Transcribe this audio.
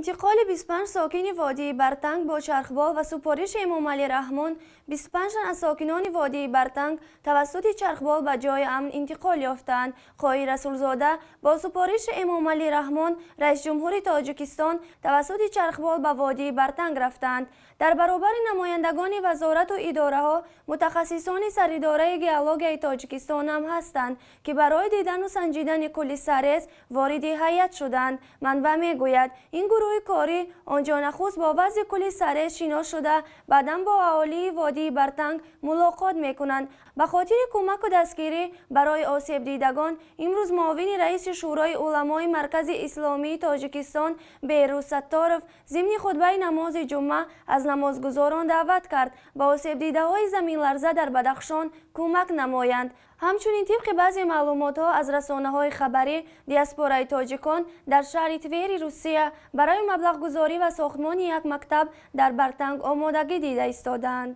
Интиқоли 25 сокини водии Бартанг бо чархбол ва супориши Эмомалӣ Раҳмон 25 тан аз сокинони водии Бартанг тавассути чархбол ба ҷои амн интиқол ёфтанд. Қоҳир Расулзода бо супориши Эмомалӣ Раҳмон, раисҷумҳури Тоҷикистон, тавассути чархбол ба водии Бартанг рафтанд. Дар баробари намояндагони вазорату идораҳо мутахассисони Саридораи геологияи Тоҷикистон ҳам ҳастанд, ки барои дидану санҷидани кӯли Сарез вориди ҳайат шуданд. Манбаъ мегӯяд, ин гурӯҳи корӣ онҷо нахуст бо вазъи кӯли Сарез шинос шуда, баъдан бо аҳолии водии Бартанг мулоқот мекунанд. Ба хотири кӯмаку дастгирӣ барои осебдидагон имрӯз муовини раиси Шӯрои уламои Маркази Исломии Тоҷикистон Беҳрӯз Сатторов зимни хутбаи намози ҷумъа аз намозгузорон даъват кард, ба осебдидаҳои заминларза дар Бадахшон кӯмак намоянд. Ҳамчунин, тибқи баъзе маълумотҳо аз расонаҳои хабарӣ, диаспораи тоҷикон дар шаҳри Твери Русия барои маблағгузорӣ ва сохтмони як мактаб дар Бартанг омодагӣ дида истодаанд.